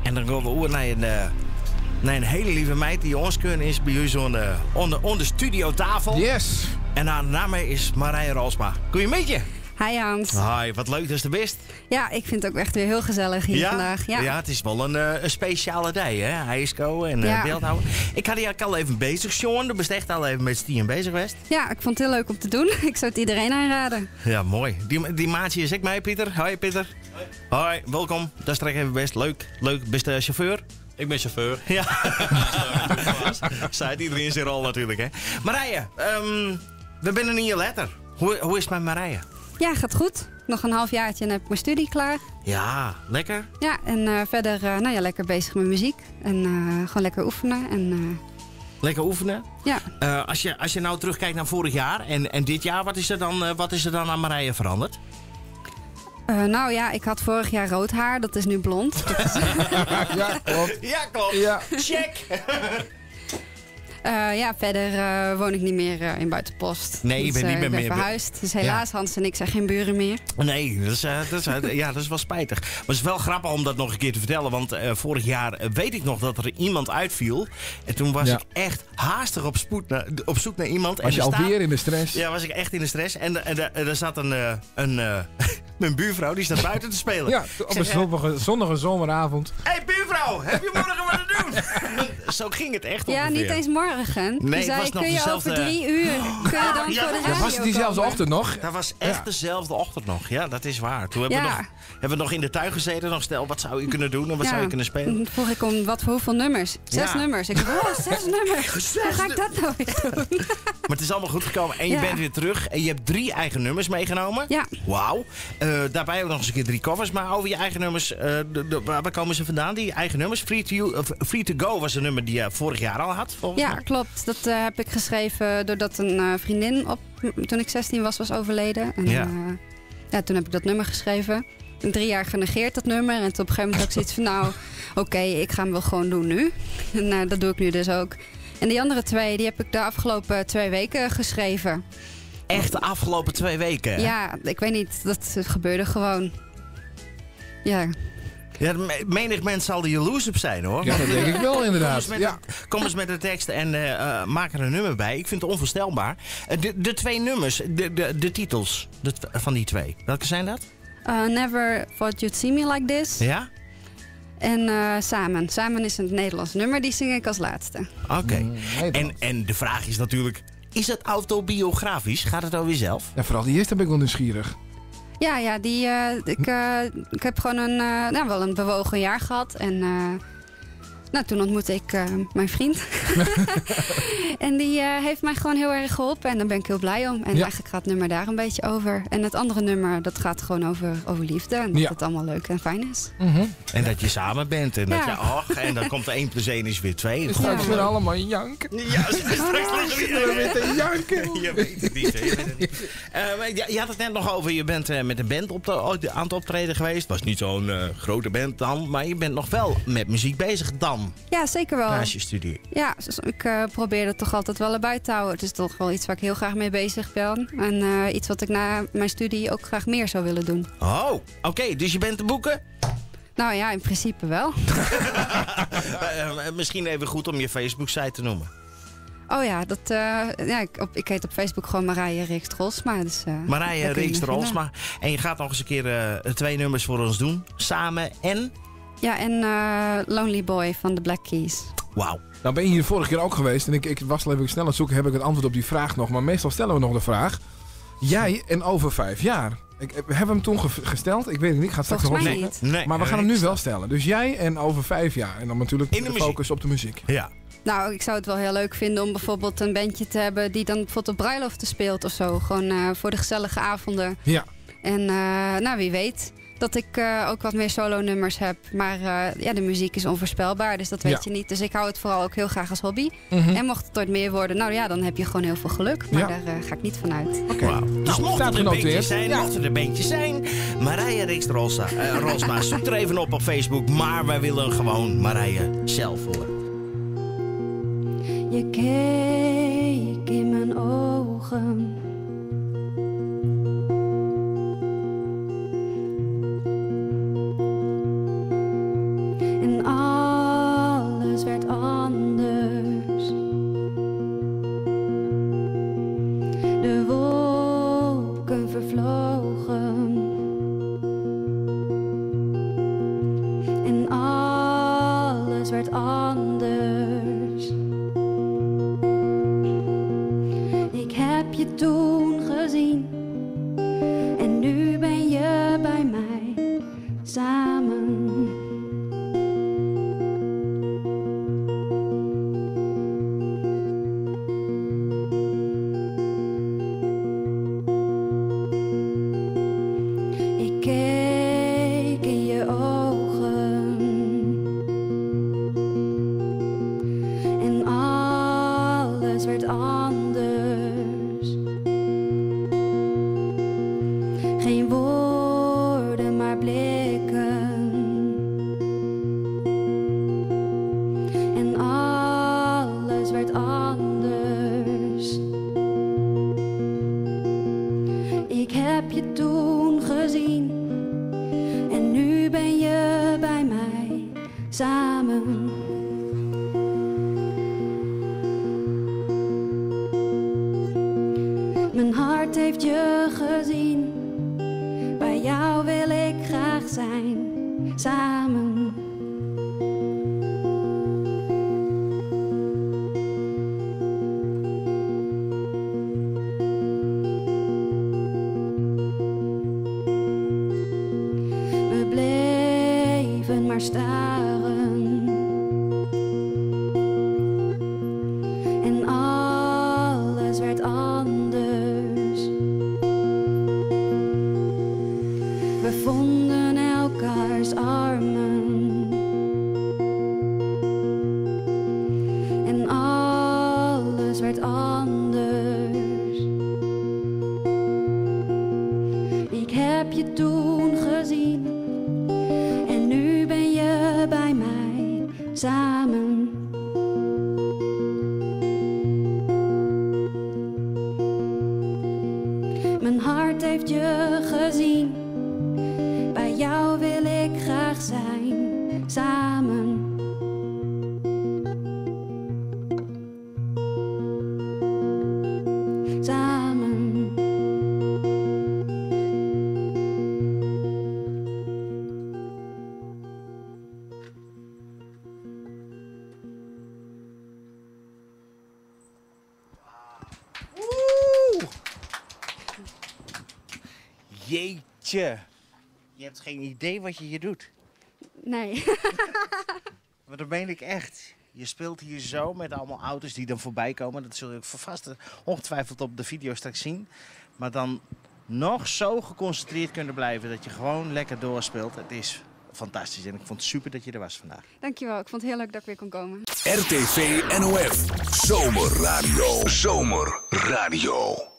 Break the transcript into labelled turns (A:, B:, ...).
A: En dan gean we oer nei in, eh, nei in hiele leave meid dy't oanskeaun is by ús oan de, oan de, oan de studiotafel.
B: Yes!
A: En har namme is Marije Rolsma. Goeiemiddei.
C: Hi Hans.
A: Hi, wat leuk datst der bist.
C: Ja, ik vind het ook echt weer heel gezellig hier vandaag. Ja.
A: Ja, it is wol in, eh, in spesjale dei, hè? Hijsko en ja. byldhouwen. Ik ha dy al even beuzich sjoen. Do bist echt al even mei stien beuzich west.
C: Ja, ik vond het heel leuk om te doen. Ik zou het iedereen aanraden.
A: Ja, moai. Dy, dy maatsje is ek mei, Pieter. Hoi, Pieter. Hoi. Hoi, wolkom. Dat is straks even best. Leuk, leuk. Bist de chauffeur?
D: Ik ben chauffeur.
A: Ja. Seit iderien syn rol natuerlik, hè? Marije, um, we binne in jier letter. Hoe, hoe is it mei Marije?
C: Ja, gaat goed. Nog een halfjaartje en dan heb ik mijn studie klaar.
A: Ja, lekker.
C: Ja, en uh, verder uh, nou ja, lekker bezig met muziek. En uh, gewoon lekker oefenen. En,
A: Lekker oefenen?
C: Ja.
A: Als, je, als je nou terugkijkt naar vorig jaar en, en dit jaar, wat is er dan, wat is er dan aan Marije veranderd?
C: Nou ja, ik had vorig jaar rood haar, dat is nu blond. Dat is
B: ja, klopt.
A: Ja, klopt.
B: Ja.
A: Check!
C: Ja, verder woon ik niet meer in Buitenpost.
A: Nee, je
C: Dus,
A: bent niet
C: ik
A: meer
C: ben
A: meer-
C: verhuisd. Dus helaas, Hans en ik zijn geen buren meer.
A: Nee, dat is, dat is, ja, dat is wel spijtig. Maar het is wel grappig om dat nog een keer te vertellen. Want vorig jaar weet ik nog dat er iemand uitviel. En toen was
B: Ja.
A: ik echt haastig op, spoed naar, op zoek naar iemand.
B: Was
A: en
B: je
A: er staat-
B: alweer in de stress?
A: Ja, was ik echt in de stress. En, en, en er zat een, een mijn buurvrouw, die staat buiten te spelen.
B: Ja,
A: Ik
B: op
A: zeg,
B: een zonnige, zonnige zomeravond.
A: Hé hey, buurvrouw, heb je morgen wat te doen? Zo ging het echt
C: Ja,
A: ongeveer.
C: niet eens morgen.
A: Nee,
C: Je
A: het
C: zei,
A: was nog
C: kun je
A: dezelfde-
C: over 3 uur, kun je dan
A: Ja,
C: voor de
A: dat
C: radio
B: Ja, was het diezelfde
C: komen?
B: ochtend nog?
A: Dat was echt
B: Ja.
A: dezelfde ochtend nog. Ja, dat is waar. Toen hebben,
C: Ja.
A: we nog, hebben we nog in de tuin gezeten. Nog stel, wat zou je kunnen doen en wat
C: Ja.
A: zou je kunnen spelen?
C: Toen vroeg ik om wat voor hoeveel nummers. Zes
A: Ja.
C: nummers. Ik dacht, oh, zes nummers. Hoe ga ik dat nou weer doen?
A: Maar het is allemaal goed gekomen. En je
C: Ja.
A: bent weer terug. En je hebt drie eigen nummers meegenomen.
C: Ja.
A: Wauw. Daarbij ook nog eens een keer drie covers. Maar over je eigen nummers, waar komen ze vandaan? Die eigen nummers? Free to, you, Free to Go was een nummer die je vorig jaar al had, volgens
C: Ja,
A: mij.
C: klopt. Dat heb ik geschreven doordat een vriendin op, toen ik 16 was, was overleden. En,
A: Ja.
C: ja, toen heb ik dat nummer geschreven. En 3 jaar genegeerd dat nummer. En toen op een gegeven moment had ik zoiets van, nou, oké, ik ga hem wel gewoon doen nu. En dat doe ik nu dus ook. En die andere twee, die heb ik de afgelopen 2 weken geschreven.
A: Echt de afgelopen 2 weken. hè?
C: Ja, ik weet niet, dat gebeurde gewoon. Ja,
A: Ja, menig mens zal er jaloers op zijn, hoor.
B: Ja, dat denk ik wel
A: Kom
B: inderdaad.
A: eens met,
B: Ja.
A: kom eens met de tekst en maak er een nummer bij. Ik vind het onvoorstelbaar. De twee nummers, de titels van die twee. Welke zijn dat?
C: Never Thought You'd See Me Like This.
A: Ja?
C: En Samen. Samen is een Nederlands nummer, die zing ik als laatste.
A: Oké.
B: Nederlands.
A: En de vraag is natuurlijk, is het autobiografisch? Gaat het over jezelf?
B: Ja, vooral die eerste ben ik wel nieuwsgierig.
C: Ja, die, ik heb gewoon een, nou, wel een bewogen jaar gehad. En nou, toen ontmoette ik mijn vriend. En die heeft mij gewoon heel erg geholpen. En daar ben ik heel blij om. En eigenlijk gaat het nummer daar een beetje over. En het andere nummer, dat gaat gewoon over liefde. En dat het allemaal leuk en fijn is.
A: En dat je samen bent. En dat je, ach, en dan komt 1 plus 1 is weer 2.
B: Dus straks weer allemaal janken.
A: Ja, straks
B: Zitten we weer te janken.
A: Je weet het niet, hè? Je weet het niet. Maar je had het net nog over, je bent met een band aan het optreden geweest. Het was niet zo'n grote band dan, maar je bent nog wel met muziek bezig dan.
C: Ja, zeker wel.
A: Naast je studie.
C: Ja, dus ik probeer dat toch altijd wel erbij te houden. Het is toch wel iets waar ik heel graag mee bezig ben. En iets wat ik na mijn studie ook graag meer zou willen doen.
A: Oh, oké. Dus je bent te boeken?
C: Nou ja, in principe wel.
A: Misschien even goed om je Facebook-site te noemen.
C: Oh ja, ja, ik heet op Facebook gewoon Marije Rixt Rolsma. Dus,
A: Marije
C: daar kun je
A: Rixt
C: me vinden.
A: Rolsma. En je gaat nog eens een keer twee nummers voor ons doen. Samen en?
C: Ja, en Lonely Boy van de Black Keys.
A: Wauw.
B: Nou ben je hier vorige keer ook geweest en ik was al even snel aan het zoeken, heb ik het antwoord op die vraag nog. Maar meestal stellen we nog de vraag. Jij en over 5 jaar. We hebben hem toen gesteld. Ik weet het niet, ik ga het straks nog
C: Volgens mij
B: opzoeken.
C: niet.
A: Nee,
B: Maar we gaan hem nu wel stellen. Dus jij en over 5 jaar. En dan natuurlijk
A: In de
B: de
A: muziek.
B: focus op de muziek.
A: Ja.
C: Nou, ik zou het wel heel leuk vinden om bijvoorbeeld een bandje te hebben die dan bijvoorbeeld op bruiloften speelt of zo. Gewoon voor de gezellige avonden. En nou, wie weet dat ik ook wat meer solo-nummers heb. Maar ja, de muziek is onvoorspelbaar, dus dat weet je niet. Dus ik hou het vooral ook heel graag als hobby. En mocht het ooit meer worden, nou ja, dan heb je gewoon heel veel geluk. Maar daar ga ik niet van uit.
B: Oké.
A: Wauw. Dus
B: Nou,
A: mocht
B: staat
A: er een bandje
B: genoteerd.
A: zijn, mocht er een bandje zijn. Marije Rixt Rolsma, zoek er even op op Facebook. Maar wij willen gewoon Marije zelf horen.
C: Je keek in mijn ogen. En werd anders. Ik heb je toen gezien en nu ben je bij mij samen. Ik keek in je ogen en alles werd anders. Geen woorden, maar blikken. En alles werd anders. Ik heb je toen gezien en nu ben je bij mij samen. Mijn hart heeft je gezien, bij jou wil ik graag zijn, samen. We bleven maar staren. En alles werd anders. We vonden elkaars armen. En alles werd anders. Ik heb je toen gezien en nu ben je bij mij samen. Mijn hart heeft je gezien, bij jou wil ik graag zijn, samen. Samen.
A: Oeh! Jeetje. Je hebt geen idee wat je hier doet.
C: Nee.
A: Maar dat meen ik echt. Je speelt hier zo met allemaal auto's die dan voorbij komen. Dat zul je ook vast ongetwijfeld op de video straks zien. Maar dan nog zo geconcentreerd kunnen blijven dat je gewoon lekker doorspeelt. Het is fantastisch en ik vond het super dat je er was vandaag.
C: Dankjewel, ik vond het heel leuk dat ik weer kon komen.
D: RTV NOF. Zomerradio. Zomerradio.